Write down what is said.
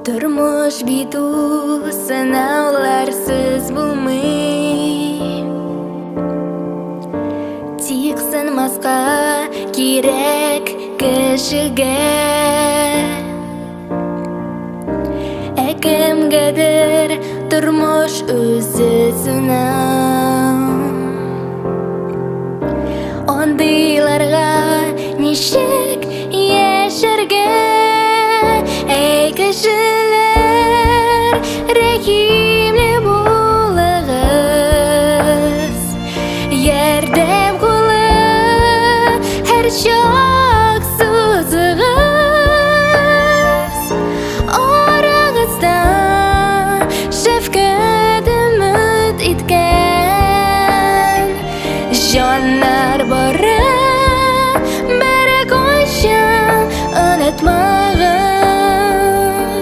Тормыш бит ул сынауларсыз булмый. Тик сынмаска кирәк кешегә. Ә кемгәдер тормыш үзе сынау. Андыйларга ничек яшәргә? Әй, кешеләр, рәхим.